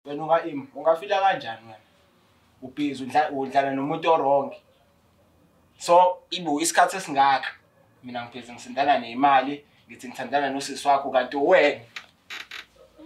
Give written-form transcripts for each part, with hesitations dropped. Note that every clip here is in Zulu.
Wena ungafila kanjani wena? Ubhizi udlala nomuntu o-wrong. So ibu isikhathi esingaka mina ngibhizi ngisindana nemali, ngithi ngithandana nosisi wakho kanti wena.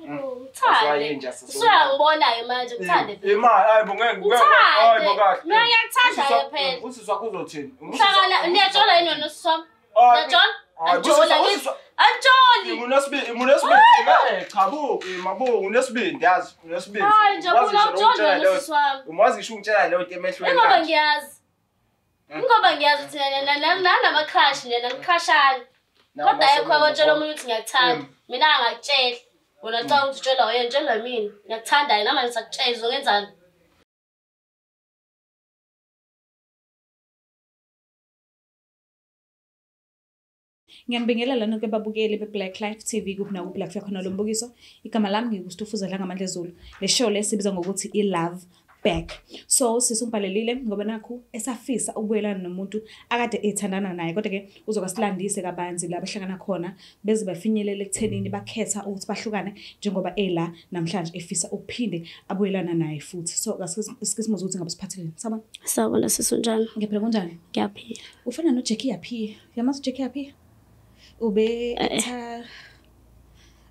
Ngithande. Usuyangibona-ke manje ngithande phela. Imali hayi bo ngeke hayi bo kahle. Mina ngiyakuthanda-ke phela. Usisi wakho uzothini? Uhlangana niyajola yini wena nosisi wami? Niyajola? Anjola ngithi. Anjoli. Unesibindi, unesibindi. Cha bo, mabo unesibindi yazi, unesibindi. Hayi njabulo ujola nosisi wami. Umazi ngisho ungitshela leyo nto emehlweni. Ngoba ngiyazi. Ngoba ngiyazi ukuthi nana crush nina nicrushana. Kodwa ayikho akotshela omunye ukuthi ngiyakuthanda. Mina angakutsheli. Wena cha ukuthi utshela wena utshela mina. Ngiyakuthanda yena manje ngisakutshela uzongenzani? Ngiyanibingelela nonke babukeli be-Black Life TV kuphi nakuphi la kufika khona lo mbukiso. Igama lami nginguStufuza Dlangamandla Zulu. Le show le sibiza ngokuthi i-Love Back. So sisungibhalelile ngoba nakhu esafisa ukubuyelana nomuntu akade ethandana naye, kodwa ke uzokasilandise kabanzi la bahlangana khona beze bafinyelele ekuthenini bakhetha ukuthi bahlukane njengoba ela namhlanje efisa ukuphinde abuyelana naye futhi. So asike simuze ukuthi ngabe siphatheleni. Sawubona. Sawubona sisi, unjani? Ngiyaphila, kunjani? Ngiyaphila. Ufana noJackie Yaphi. Uyamazi uJackie Yaphi? Ube etha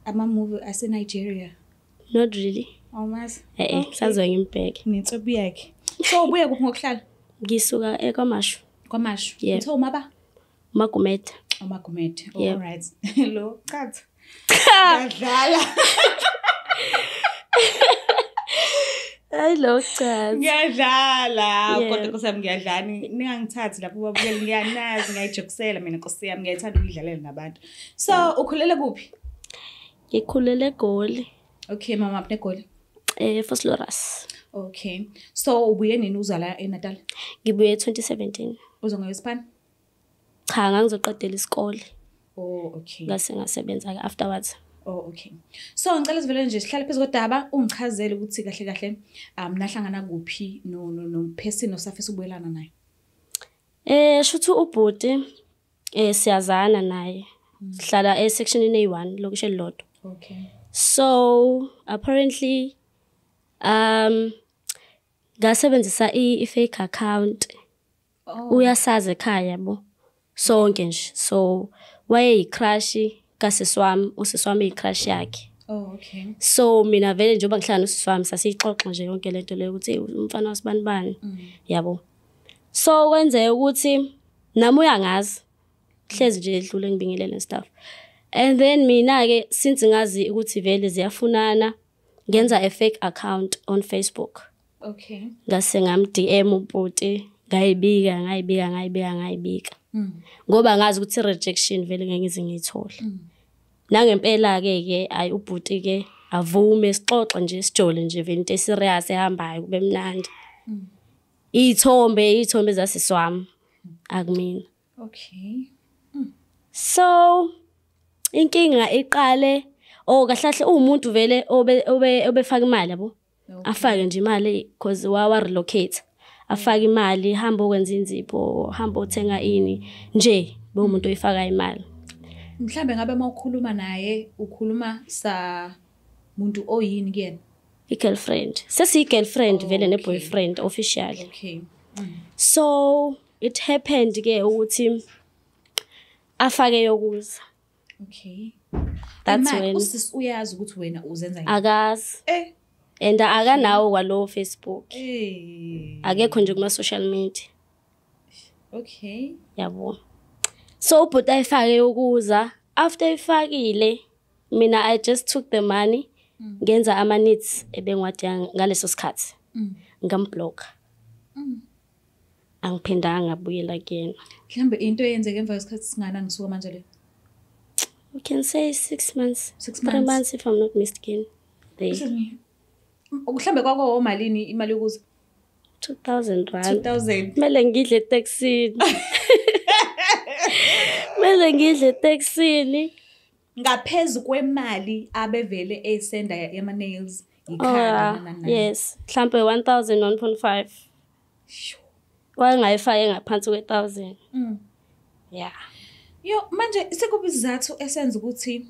ama-movie ase-Nigeria. Not really. Awumazi? Ngisazoke ngimbheke. Nentswebu yakhe. So ubuye kuphi ngokuhlala? Ngisuka eKwaMashu. KwaMashu. Yebo. Uthe umaba? Magumede. Umagumede. Oh, Yebo. all right. Lo chatha. Ngiyadlala. Hayi lo cha. Ngiyadlala. Yebo. Kodwa Nkosi yami ngiyadlala. Ningangithathi lapho babukeli, ngiyanazi, ngiyayijokisela mina Nkosi yami, ngiyayithanda ukuyidlalela nabantu. So ukhulele kuphi? Ngikhulele eGoli. Okay, mama phi neGoli? Vosloorus. Okay. So ubuye nini uza la eNatal? Ngibuye 2017. Uza ngeyosipani? Cha, ngangizoqedela isikole. Oh, okay. Ngase ngasebenza ke afterwards. Oh, okay. So ngicela sivele nje sihlale phezu kodaba ungichazele ukuthi kahle kahle nahlangana kuphi no person osafisa ukubuyelana naye. Shuthu ubhuti siyazana naye. Sihlala e section A1 lokishi elilodwa. Okay. So apparently ngasebenzisa i-fake account. Oh. Uyasazi ekhaya yabo. Sonke nje. So wayeyi-crush kasisi wami, usisi wami uyi-crush yakhe. Oh, okay. So mina vele njengoba ngihlala nosisi wami sasiyixoxa nje yonke lento leyo ukuthi umfana wasibani bani yabo. So kwenzeka ukuthi nami uyangazi. Hlezi nje edlule ngibingelele and stuff. And then mina ke since ngazi ukuthi vele ziyafunana ngenza a fake account on Facebook. Okay. Ngase ngam DM ubhuti, ngayibika ngayibika ngayibika ngayibika. Ngoba ngazi ukuthi rejection vele ngeke ngize ngiyithole. Nangempela ke ayi ubhuti ke avume sixoxe nje sijole nje vele into eserious ehambayo kube mnandi. Iy'thombe zasisi wami akumina. Okay. So inkinga iqale kahle kahle uwumuntu vele obefaka imali yabo. Afake nje imali because wawa relocate. Afake imali, hamba okwenza inzipho, hamba othenga ini nje bewumuntu oyifaka imali. Mhlambe ngabe mawukhuluma naye ukhuluma sa muntu oyini kuyena? I-girlfriend. Sesiyi-girlfriend vele Okay. ne-boyfriend officially. Okay. So it happened ke ukuthi afake yokuza. Okay. That's Ima, when usisi uyazi ukuthi wena uzenza yini? Akazi. And akanawo kwalo Facebook. Akekho nje kuma social media. Okay. Yabo. So ubhuti ayifake yokuza, after ifakile mina I just took the money ngenza ama needs ebengiwadinga ngaleso sikhathi. Ngamblock. Angiphindanga ngabuyela kuyena. Mhlambe into eyenzeke emva kwesikhathi singanani ngisuka manje le? We can say 6 months. 6 3 months. months if I'm not mistaken. Excuse me. Mhlambe kwako omalini imali yokuza? 2000 rand. 2000. Kumele ngidle etekisini. Kumele ngidle etekisini. Ngaphezulu kwemali abevele esenda yama nails, ikhanda Oh, nani. yes, mhlambe 1000 1.5. Sure. Wayengayifake ngaphansi kwe1000. Yeah. Yo, manje sikuphi isizathu esenza ukuthi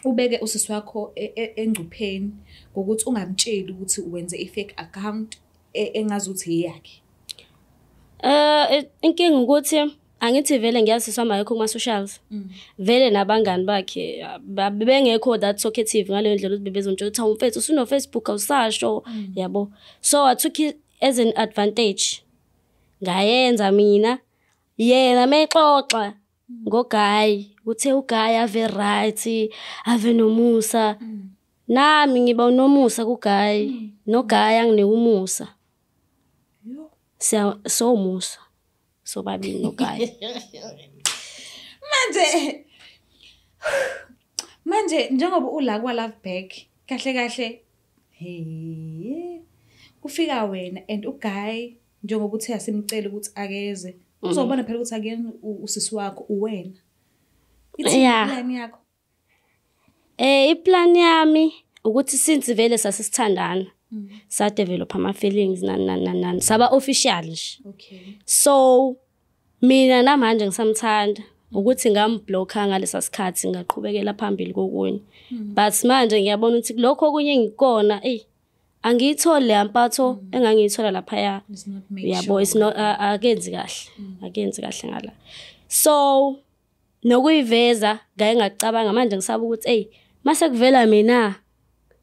Ubeke usisi wakho engcupheni ngokuthi ungamtsheli ukuthi wenze i-fake account engazuthi eyakhe. Inkinga ukuthi angithi vele ngiyazi wami ayekho kuma-socials. Vele nabangani bakhe bebengekho that talkative ngaleyo ndlela ukuthi bebezomtshela ukuthi mfethu usuno-Facebook awusasho, yabo. So I took it as an advantage. Ngayenza mina, yena mexoxa ngoGuy, uthe uGuy ave right, ave nomusa. Nami ngiba nomusa kuGuy, noGuy anginike umusa. Somusa. Sobabili noGuy. Manje njengoba ula kwa Love Back, kahle kahle he kufika wena and uGuy njengoba uthe asimcela ukuthi akeze, uzobona phela ukuthi akuyena usisi wakho, uwena. Ithini iplan yakho? Iplan yami ukuthi since vele sasisithandana, sa develop ama feelings nani saba official nje. Okay. So mina namanje ngisamthanda ukuthi ngamblocka ngalesa sikhathi ngaqhubekela phambili kokunye. But manje ngiyabona ukuthi lokho okunye ngikona angiyitholi le mpatho engangiyithola lapha. Yabo, it's not akenzi kahle. Akenzi kahle ngala. So nokuyiveza ngaye ngacabanga manje ngisaba ukuthi mase kuvela mina,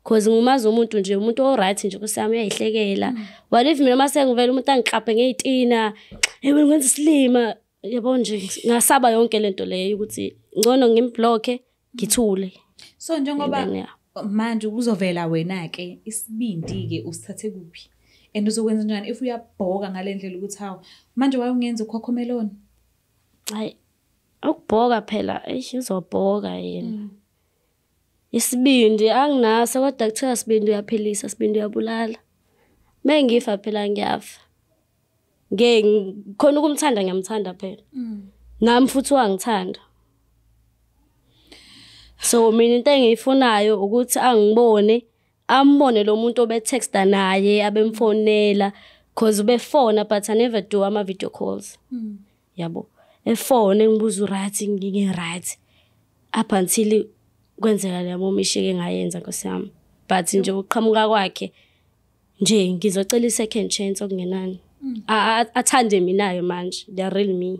cause ngumazi umuntu nje, umuntu o right nje kusami uyayihlekela. What if mina mase ngivela umuntu angiklaphe ngezitina, wena ngenza isilima, yabo nje ngasaba yonke lento leyo ukuthi ngcono ngimblocke ngithule. So njengoba manje kuzovela wena ke isibindi ke usithathe kuphi? And uzokwenza njani if uyabhoka ngalendlela ukuthi hawo manje wayungenza ukhokhomeloni? Hayi, ukubhoka phela uzobhoka yena. Isibindi anginaso, kodwa kuthiwa sibindi uyaphilisa, sibindi uyabulala. Mengifa phela ngiyafa. Ngeke khona ukumthanda, ngiyamthanda phela. Nami futhi wangithanda. So mina into engiyifunayo ukuthi angibone, ambone lo muntu obetexta naye, abemfonela, cause ubefona but I never do ama video calls. Yabo. Efone ngibuza right, nginge right. Up until kwenzeka le momishike engayenza Nkosi yami. But nje uqhamuka kwakhe nje ngizocela i-second chance okungenani. Athande minayo manje, the real me.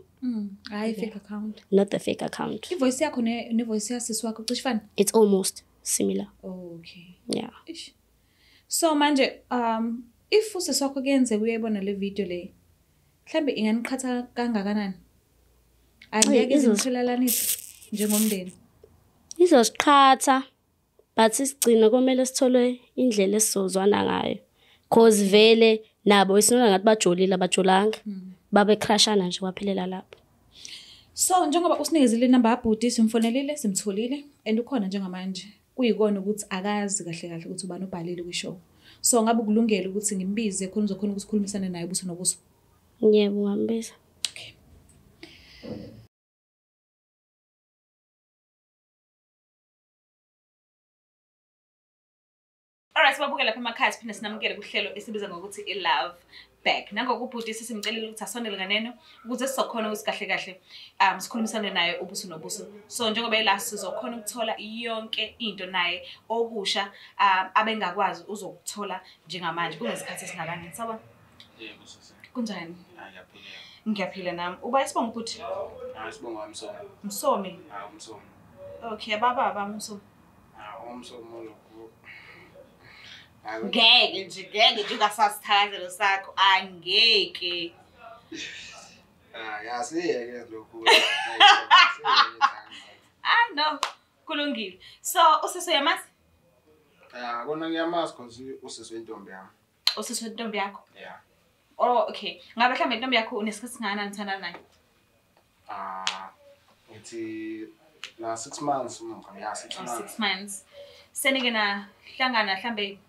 Hayi fake account. Not the fake account. I-voice yakho ne-voice yasisi wakho cishe fana? It's almost similar. Okay. Yeah. Ish. So manje if usisi wakho kuyenzeka uyayibona le video le, mhlambe inganiqhatha kangakanani? Angeke izimtholalanise njengomndeni. Izosiqhatha, but isigcino kumele sithole indlela esizozwana ngayo. Cause vele nabo isinona ngathi bajolile, abajolanga. Babe crashana nje kwaphelela lapho. So njengoba usinikezile inamba yabhuti, simfonelile, simtholile and ukhona njengamanje. Kuyikona ukuthi akazi kahle kahle ukuthi ubani ubhalile kwishow. So ngabe kulungele ukuthi ngimbize khona uzokhona ukusikhulumisana naye ubuso nobuso? Yebo, ngambiza. Okay. Alright, sibabuke lapha emakhaya siphinde sinamukele kuhlelo esibiza ngokuthi i-Love Back. Nangokubhuti sesimcelile ukuthi asondele kaneno ukuze sizokhona ukuthi kahle kahle sikhulumisane naye ubuso nobuso. So njengoba ela sizokhona ukuthola yonke into naye okusha abengakwazi uzokuthola njengamanje kunesikhathi esingakanani. Sawubona? Yebo sisi. Kunjani? Ngiyaphila. Ngiyaphila nami. Uba isibongo bhuti? Hayi isibongo wami Msomi. Msomi? Hayi uMsomi. Okay, baba bami uMsomi. Ah uMsomi lokho. Ngeke nje, ngeke nje ungasasithakazelo sakho, angeke. Yasiyeke lokhu. Ah no, kulungile. So usisi uyamazi? Kona ngiyamazi cause usisi wentombi yami. Usisi wentombi yakho? Yeah. Oh okay. Ngabe mhlambe intombi yakho unesikhathi singakanani nithandana naye? Ngithi na 6 months manje. Yeah, 6 months. 6 months. Senike na hlangana mhlambe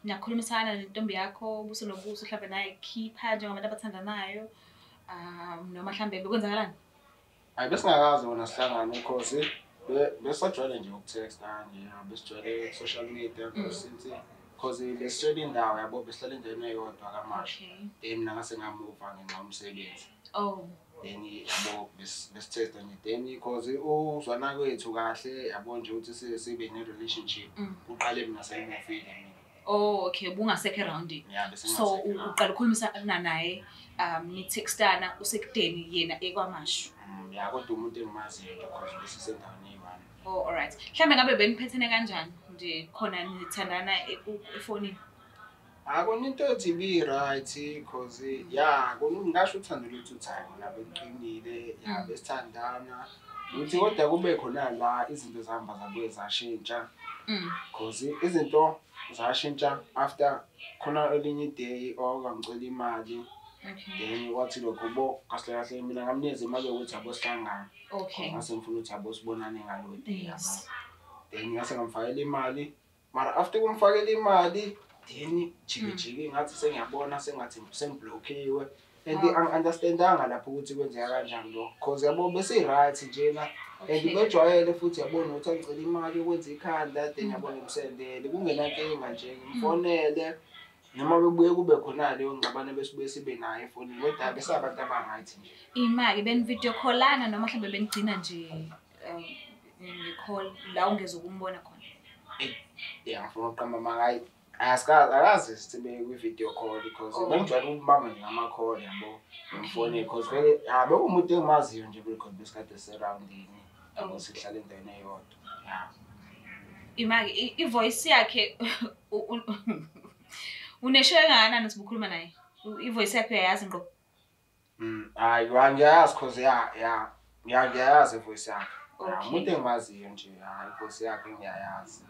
nakhulumisana nentombi yakho ubuso nobuso mhlambe naye khipha njengabantu abathandanayo noma mhlambe bekwenzakalani? Hayi besingakazi wona sihlangane because besajwayele nje ukutext nje, besijwayele social media since because besishela indawo yabo, besihlala endaweni eyodwa kaMashu. Then mina ngase ngamuva ngenxa yomsebenzi. Oh, Then yabo besitesta nje then cause uzwana kwethu kahle yabo nje ukuthi sibe ne relationship. Uqale mina sengimufile mina. Oh okay, ubungasekho eroundini. So uqala ukukhulumisana naye ni-textana usekudeni yena ekwaMashu. Ya kodwa umuntu engimaziyo nje cause besisendaweni eyi-one. Oh alright. Mhlambe ngabe beniphethene kanjani nje khona nithandana efonini? Akona into ethi bi-right cause ya kona ngingasho uthando lwethu uthi hayi kona beliqinile ya besithandana. Ukuthi kodwa kube khona la izinto zihamba zabuye zashintsha. Cause izinto zashintsha after khona elinye day owangicela imali. Okay. Then wathi lokho bo kahle kahle mina ngamnikeza imali yokuthi abo sihlangane. Okay. Ngase ngifuna ukuthi abo sibonane ngalo day yabo. Then ngase ngamfakela imali. Mara after kumfakela imali then jike ngathi sengiyabona sengathi sengiblockiwe. And angi-understandanga lapho ukuthi kwenzeka kanjani lokho. Cause yabo bese-right njena. And bejwayele futhi yabona ukuthi angicela imali yokwenza ikhanda then yabona ngimsendele kungenankinga nje ngimfonele noma bebuye kube khona leyo ngxabano besibuye sibe nayo efonini kodwa besabantu aba-right nje. Imali beni-video callana noma mhlawumbe benigcina nje nge-call la ungeze ukumbona khona? Yeah, ngifuna ukuqamba amanga asikaze sibe kwi-video call because bengijwayele ukubamba nje ngama-call yabo ngimfonele because vele bekuwumuntu engimaziyo nje because besikade siserawundini yabo sihlala endaweni eyodwa. Yeah. Imali i-voice yakhe unesho engakanani ukuthi ubukhuluma naye? I-voice yakhe uyayazi ngqo? Hayi ngiyayazi cause ya ngiyayazi i-voice yakhe. Umuntu engimaziyo nje i-voice yakhe ngiyayazi.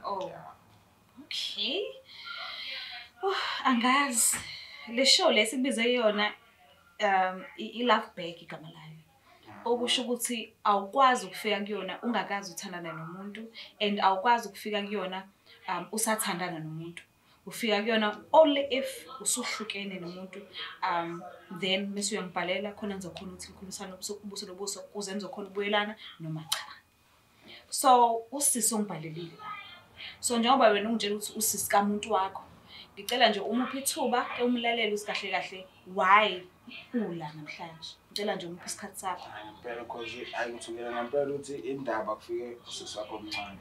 Okay. Angazi. Le show lesikubize yona i-Love Back igama layo. Okusho ukuthi awukwazi ukufika kuyona ungakazi uthandana nomuntu and awukwazi ukufika kuyona usathandana nomuntu. Ufika kuyona only if usuhlukene nomuntu then mase uyangibhalela khona nizokhona ukuthi nikhulumisane ubuso nobuso ukuze nizokhona ukubuyelana noma cha. So usisi ongibhalelile la. So njengoba wena ungitshela ukuthi usisi kamuntu wakho, ngicela nje umuphe ithuba ke umlalele ukuthi kahle kahle why ula namhlanje. Ngicela nje umuphe isikhathi sakho. Ngempela cause hayi ngithukela ngempela ukuthi indaba kufike usisi wakho omncane.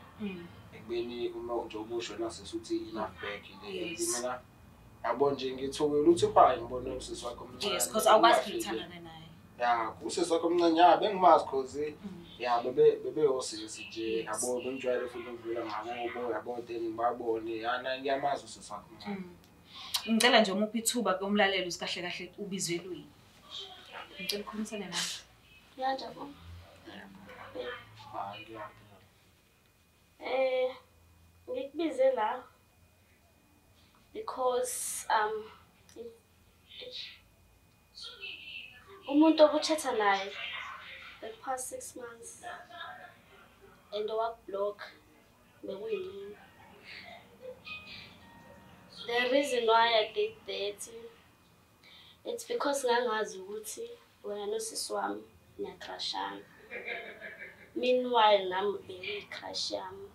Ekubeni uma nje ubusho nasisi uthi i-Love Back le mina yabo nje ngithukela ukuthi hayi ngibone usisi wakho omncane. Yes, cause awukwazi ukuthandana naye. Ya, usisi wakho omncane ya bengimazi cause ya bebeyosisi nje yabo bengijwayele futhi ukudlula ngakubo yabo then ngibabone yana ngiyamazi usisi wakho omncane. Ngicela nje umuphe ithuba ke umlaleli ukuthi kahle kahle ubizelweni. Ngicela ukukhulumisana nawe. Ya Jabu. Ngikubize la because umuntu obuchatha naye the past 6 months and owakublock bekuyimina. The reason why I did that, it's because ngangazi ukuthi wena nosisi wami niyacrashana. Meanwhile nami bengiyi-crush yami.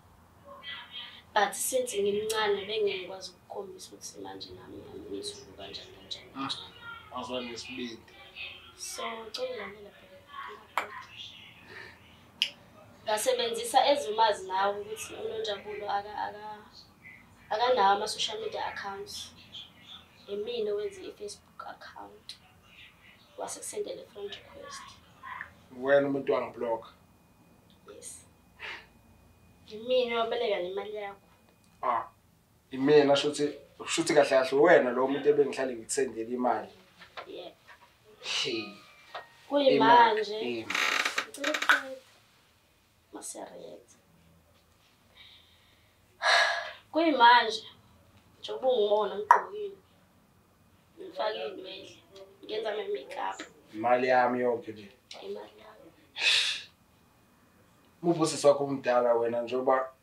But since ngimncane bengingikwazi ukukhombisa ukuthi manje nami ngiyamizwa kanjani kanjani kanjani. Wazwa nesibindi. So ngicela ulalela phela ngingaqedi. Ngasebenzisa ezumazi nawe ukuthi uNonjabulo akanawo ama-social media accounts. Emina wenze i-Facebook account. Wasekusendele friend request. Wena umuntu wangiblock. Yes. Imina wabeleka nemali yakho. Imina shuthi kahle kahle wena lo muntu ebengihlale ngikusendela imali. Yeah. Hey. Kuyimanje. Ngicela ukuqeda. Mase-react. Kuyimanje njengoba ungibona ngigqokile. Ngifake inwele, ngenza ama-makeup. Imali yami yonke le. Imali yami. Muphi usisi wakho omdala wena njengoba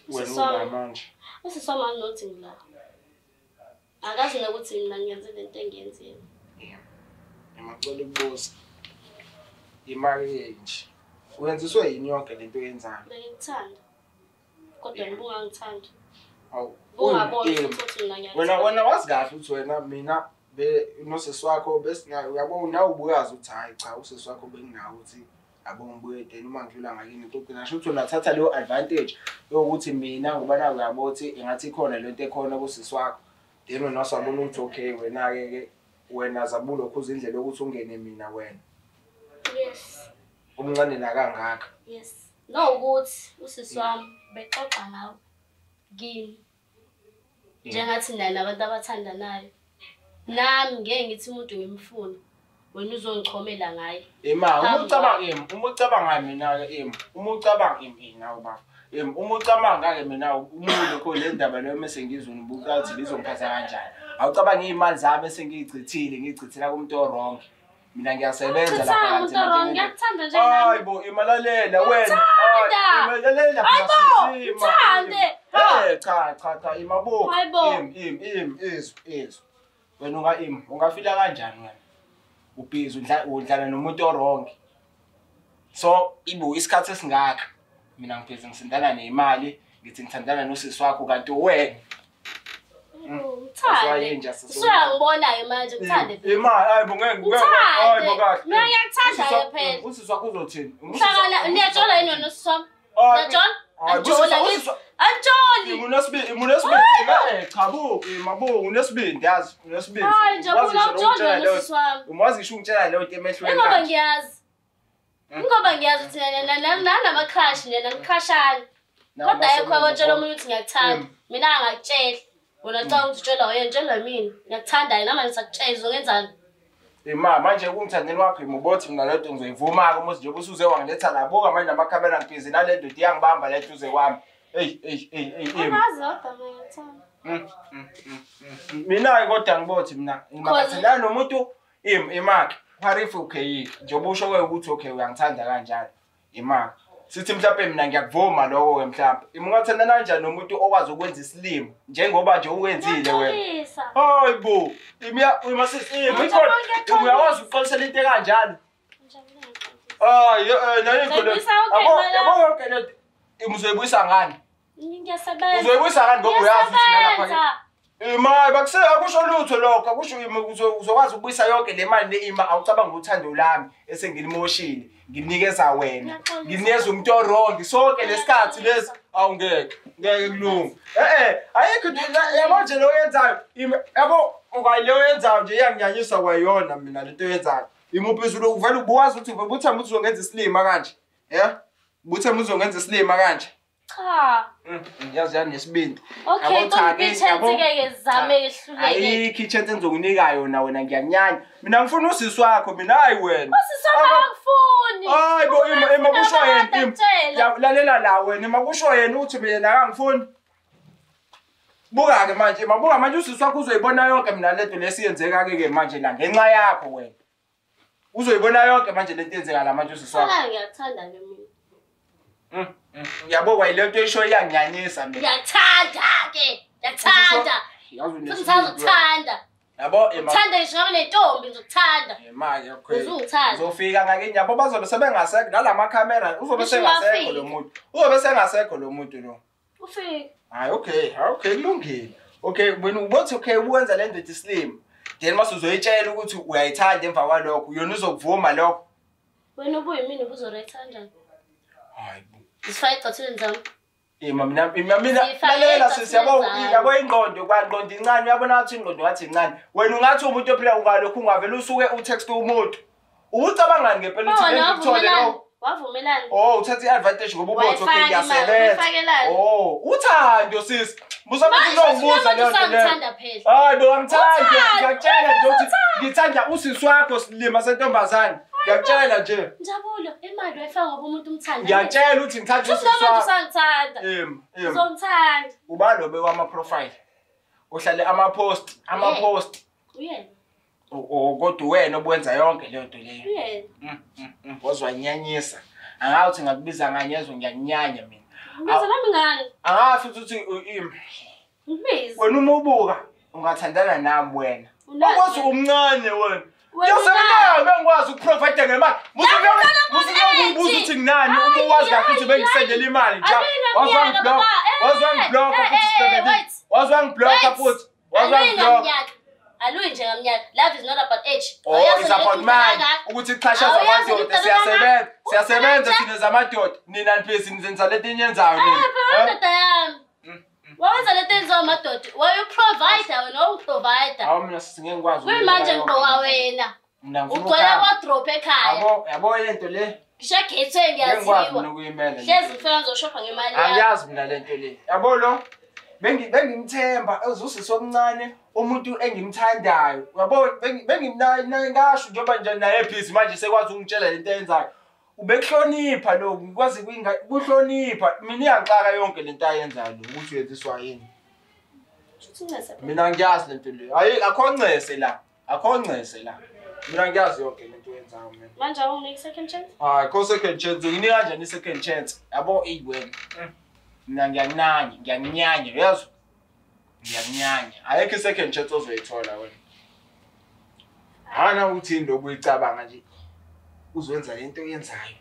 wena ula manje? Usisi wami anginothi ngila. Akazi nokuthi mina ngiyenze lento engiyenzile. Ngiyacela ukubuza. Imali nje. Wenziswe yini yonke lento oyenzayo? Bengikuthanda. Kodwa ngibungangithandi. Awu, Ungaboni ukuthi mina ngiyakuthanda. Wena wazi kahle ukuthi wena mina Be nosisi wakho besinayo uyabo nawe ubuyazi ukuthi hayi cha usisi wakho benginawo ukuthi abo ngibuye then uma ngidlula ngakini ngixoxe nasho ukuthi unathatha leyo advantage yokuthi mina ngoba nawe uyabo ukuthi engathi ikhona lento ekhona kusisi wakho. Then wena wasabona ukuthi okay wena ke wena zabulo khuza indlela yokuthi ungene mina wena. Yes. Umncane la kangaka. Yes. No ukuthi usisi wami bexoxa ngawe kimi. Njengathi naye nabantu abathandanayo. Nami ngeke ngithi umuntu ngimfuna. Wena uzongichomela ngaye. Ema uma ucabanga uma ucabanga mina ke uma ucabanga nawe baba. Uma ucabanga ke mina umuntu lokho le ndaba leyo mase ngizwe ngibuka ukuthi lizongiphatha kanjani. Awucabanga izimali zami esengiyichithile ngiyichithela kumuntu o-wrong. Mina ngiyasebenza lapha kanti manje ngiyakuthanda nje nami. Hayi bo imalalela wena. Imalalela phela sisi. Cha cha cha imabuka. Izwe. Wena unga ungafila kanjani wena? Ubhizi udlala nomuntu o-wrong. So ibu isikhathi esingaka mina ngibhizi ngisindana nemali ngithi ngithandana nosisi wakho kanti wena Mthande. Usuyangibona-ke manje ngithande phela. Imali hayi bo ngeke hayi bo kahle. Mina ngiyakuthanda-ke phela. Usisi wakho uzothini? Uhlangana niyajola yini nosisi wami? Niyajola? Anjola ngithi. Anjoli. Unesibindi cha bo mabo unesibindi yazi unesibindi. Hayi njabulo awujoli nosisi wami. Umazi ngisho ungitshela leyo nto emehlweni kanje. Ngoba ngiyazi. Ngoba ngiyazi ukuthi nana-crush nina nikhashana. Kodwa ayikho abatshela omunye ukuthi ngiyakuthanda. Mina angakutsheli. Wena ucabanga ukuthi utshela wena utshela mina. Ngiyakuthanda yena manje ngisakutshela uzongenzani? Ima manje ukungithandeni kwakho imubothi mina lento ngizoyivuma-ke umuzi njengoba usuze wangiletha la buka manje namakhamera ngibhizi nale ndoda iyangibamba le duze kwami. Ey ey ey ey. Angazi kodwa mina ngiyakuthanda. Mina-ke kodwa ngibothi mina ngimakathandana nomuntu imake. What if okay njengoba usho-ke ukuthi okay uyangithanda kanjalo imake. Sithi mhlawumbe mina ngiyakuvuma lokho-ke mhlawumbe. Ungathandana kanjani nomuntu okwazi ukwenza isilimo njengoba nje uwenzile wena? Hayi bo, uyakwazi ukuxolisela into ekanjalo. Hayi nayikho le. Yabo yonke le uzoyibuyisa ngani? Ngiyasebenza. Uzoyibuyisa ngani ngoba uyazi ukuthi nalapha imali bakuse akusho lutho lokho akusho uzokwazi ukubuyisa yonke le mali le awucabanga uthando lami esengilimoshile nginikeza wena nginikeza umuntu o-wrong sonke lesikhathi lesi awungeke ngeke kulunge ayikho yabo nje lo yenzayo yabo ungayi leyo yenzayo nje iyanginyanyisa kwayona mina lento yenzayo imuphezulu uvela ubuwazi ukuthi ubuthamba ukuthi uzongenza isilima kanje yeah buthamba uzongenza isilima kanje. Cha. Ngiyazi yani nesibindi. Okay, chance ke zame ehluleke. Ayikho i-chance engizokunika yona wena ngiyakunyanya. Mina ngifuna usisi wakho mina hayi wena. Usisi wami akangifuni. Hayi bo ima kusho yena. Lalela la wena ima kusho yena uthi mina akangifuni. Buka ke manje, mabuka manje usisi wakho uzoyibona yonke mina lento lesiyenzeka ke manje la ngenxa yakho wena. Uzoyibona yonke manje lento yenzeka la manje usisi wakho. Cha ngiyakuthanda ke mina. Yabo kwayile nto esho iyanginyanyisa mina. Ngiyakuthanda ke. Ngiyakuthanda. Ngithanda ukuthanda. Yabo ngithanda ngisho ngabe nentombi ngizokuthanda. Imali yakho. Uzungithanda. Uzofika ngakini yabo bazobe sebengasekho nalamakhamera uzobe sengasekho lo muntu. Uzobe sengasekho lo muntu lo. Ufike. Hayi okay, okay kulungile. Okay wena ubothi okay uwenza le ndoda isilima. Then mase uzoyitshela ukuthi uyayithanda emva kwalokho yona uzokuvuma lokho. Wena ubuyimini ubuzorayitha kanjani? Hayi bo. Isifake ecathulweni zami. Ima mina lalela sisi yabo yabo ingqondo kwangqondo incane uyabona ukuthi ingqondo ngathi incane. Wena ungathi umuntu ophila ungalokhu ungavela usuke utext umuntu. Ucabangani ngempela ukuthi ngikuthole lo? Wavumelana. Oh uthatha iadvantage ngoba ubothi okay ngiyasebenza. Oh uthando sisi. Musabe uzongibuza leyo nto leyo. Hayi bo angithandi ngiyakutshela nje ukuthi ngithanda usisi wakho silima sentombazane. Ngiyakutshela nje. Njabulo, imali wayifaka ngoba umuntu umthanda. Ngiyakutshela ukuthi ngithanda usisi wakho. Usangithanda. Uzongithanda. Uba lo bekwama profile. Uhlale ama post, ama post. Uyena. Kodwa wena obuwenza yonke leyo nto leyo. Uyena. Wazwanyanyisa. Angawuthi ngakubiza nganyezwe ngiyakunyanya mina. Ngibiza nami ngani? Angafi ukuthi Ngibiza. Wena uma ubuka ungathandana nami wena. Okwazi umncane wena. Yasebenza bengikwazi ukuprovide ngemali. Musukubuza ukuthi nginani uma uwazi kahle ukuthi bengisendela imali nje. Wazwangiblock. Wazwangiblock futhi sibebele. Wazwangiblock futhi. Wazwangiblock. Aluyi nje ngaminyaka. Love is not about age. Oh, it's about man. Ukuthi kuxhashazwa amadoda siyasebenza. Siyasebenza thina zamadoda. Nina niphesi nizenza lento eniyenzayo nina. Phela indoda yami. Wawenza lento enziwa amadoda. Wayu-provider wena, uwuprovider. Hawu mina singeke ngikwazi. Kuyimanje ngigqoka wena. Mina ngifuna Ugcwele ukuhamba. wardrobe ekhaya. Yabo, yabo lento le. Ngisho egethweni Ngeke ngikwazi ngiyaziwa. mina ukuyimela. Hlezi ngifika ngizoshopha ngemali yami. Angiyazi mina lento le. Yabo lo bengimthemba ezusisi omncane umuntu engimthandayo. Yabo bengimnaye ngasho njengoba nje naye busy manje sekwazi ukungitshela lento ayenzayo. Ubekuhlonipha lo ngikwazi kuhlonipha. Mina iyangixaka yonke lento ayenzayo lo ukuthi uyenziswa yini. Shuthi ncese phela. Mina ngiyazi lento le. Hayi akho ncese la. Akho ncese la. Mina ngiyazi yonke lento oyenzayo mina. Manje awunginiki second chance? Hayi, kho second chance. Nginika kanjani i-second chance? Yabo eyi wena. Mina ngiyakunanya, ngiyakunyanya, uyezwa? Ngiyakunyanya. Ayikho i-second chance ozoyithola wena. Hana uthini lokhu uyicabanga nje. Uzoyenza lento oyenzayo.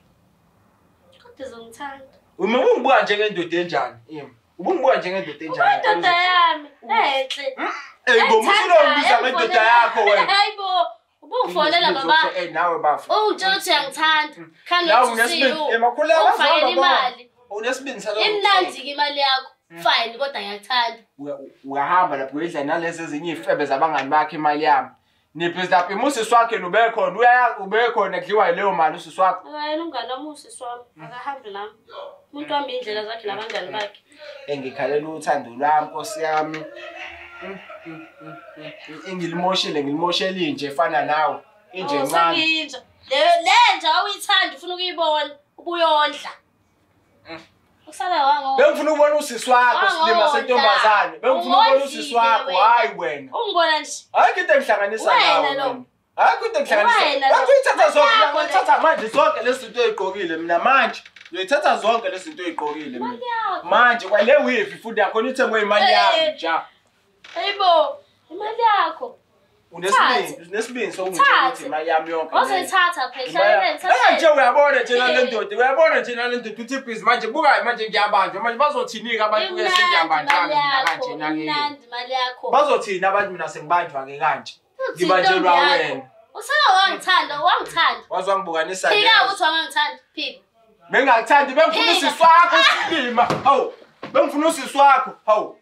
Kodwa uzongithanda. Uma ubungibuka njengendoda enjani? Yimi. Ubungibuka njengendoda enjani? Indoda yami enhle. Ey bo, musulongibiza ngendoda yakho wena. Hayibo. Ubungifonela baba. Eh nawe bafo. Ungitshela ukuthi uyangithanda. La Cannot to see unesibindi. you. Emakhuleka Ungifakele imali. Unesibindi salo. Imnandi ke imali yakho. Fine kodwa ngiyakuthanda. Uyahamba lapho uyidla nalezi ezinye izifebe zabangani bakhe imali yami. Niphezi lapho usisi wakhe ubekhona, uyayazi ubekhona kudliwa leyo mali usisi wakho. Akayena umngani wami usisi wami. Akahambi nami. Umuntu wami indlela zakhe nabangani bakhe. Engikhalela uthando lwami Nkosi yami. Engilimoshile ngilimoshela inje efana nawe. Inje Oh, encane. sengiyinja. Le nja awuyithandi ufuna ukuyibona, ubuyondla. Usala wango. Bengifuna ukubona usisi wakho silima Wangondla. sentombazane. Bengifuna ukubona usisi wakho, Ungondlile wena. hayi wena. Ungibona nje. Ayikho into engihlanganisa Wena nawe. lo. Wena. Ayikho into engihlanganisa. Wena lo. Uyithatha zonke, Yakho le. uyithatha manje zonke lezi zinto oyigqokile mina manje. Uyithatha zonke lezi zinto oyigqokile mina. Imali yakho. Manje kwale weave futhi yakhona ithengwe imali yami Eh. ja. Hayibo, imali yakho. Unesibindi, unesibindi sokungitshela ukuthi imali yami yonke. leyo. Ozoyithatha phela, hlaleleni Eh nje uyabona nje nale Eh. ndoda, uyabona nje nale ndoda uthi busy manje buka manje ngiyabanjwa manje bazothini ke abantu ke Imnandi sengiyabanjwa imali mina yakho, kanje nake. imnandi imali yakho. Bazothini abantu mina sengibanjwa ke kanje. Uthi Ngibanjelwa intombi yakho. wena. Usala wangithanda, wangithanda. Waze wangibukanisa Phika neze. ukuthi wangangithanda, phika. Bengingakuthandi bengifuna Phika. usisi wakho silima. Hawu. Bengifuna usisi wakho. Hawu.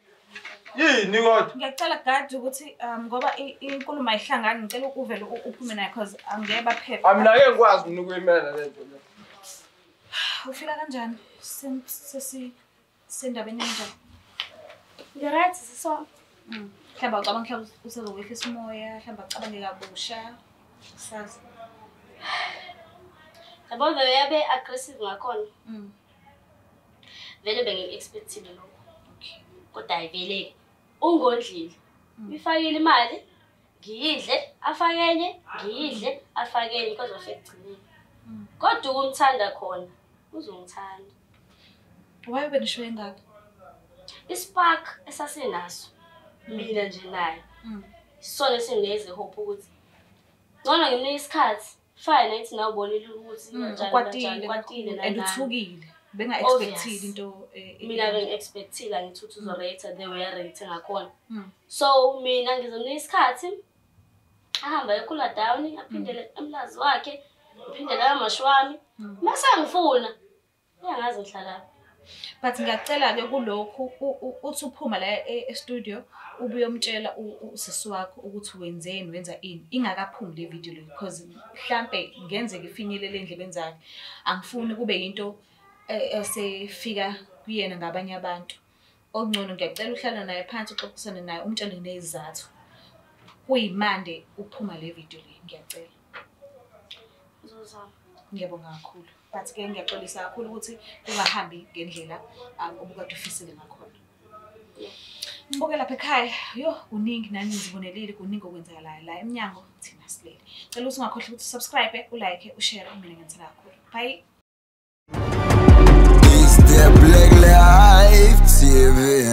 Yini kodwa? Ngiyacela gadi ukuthi ngoba inkulumo ayihlangani ngicela uvele uphume naye cause angeke baphephe. Mina ngeke ngikwazi mina ukuyimela lento le. Ufila kanjani? Sesi sendabeni enjani? Ngi-right sisi wami. Mhlawumbe ucabanga mhlawumbe usezowehlisa umoya, mhlawumbe acabange kabusha. Sazi. Yabo vele yabe aggressive ngakhona. Vele bengi-expectile lokho. Okay. Kodwa hayi vele ungondlile. Uyifakile imali, ngiyidle, afake enye, ngiyidle, afake enye kodwa ufike ekugcineni. Kodwa ukumthanda khona, uzongithanda. Why benisho engaka? Ispark esasinaso mina nje naye. Isona esinginikeze hope ukuthi ngcono ngimnike isikhathi. Fine ayithi nawe ubonile ukuthi kanjani Ukwatile kanjani, kwatile kakhulu and nani. uthukile. Benga-expectile Obvious. into Mina bengi-expectile angithi ukuthi uzorate the way arate ngakhona. So mina ngizomnika isikhathi ahambe ayokhula down aphindele emlazi wakhe, ngiphindele amashi wami. Mase ngifuna uyangazi ngihlala. But ngiyacela ke kulokhu uthi uphuma la e-studio ubuye umtshela usisi wakho ukuthi wenzeni wenza ini ingakaphumi le video le because mhlambe ngenzeka ifinyelele endlebeni zakhe. Angifuni kube into esefika kuyena ngabanye abantu. Okungcono ngiyacela uhlala naye phansi uxoxisane naye umtshele nezizathu. Kuyimande uphuma le video le ngiyacela. Uzozama. Ngiyabonga kakhulu. But ke ngiyaxolisa kakhulu ukuthi kungahambi ngendlela obukade ufisile ngakhona. Ngibuke lapha ekhaya, yo kuningi nani nizibonelile kuningi okwenzakalayo la emnyango thina silele. Cela ukuthi ungakhohlwa ukuthi usubscribe, ulike, ushare mina ngiyithanda kakhulu. Bye. It's the Black Life TV.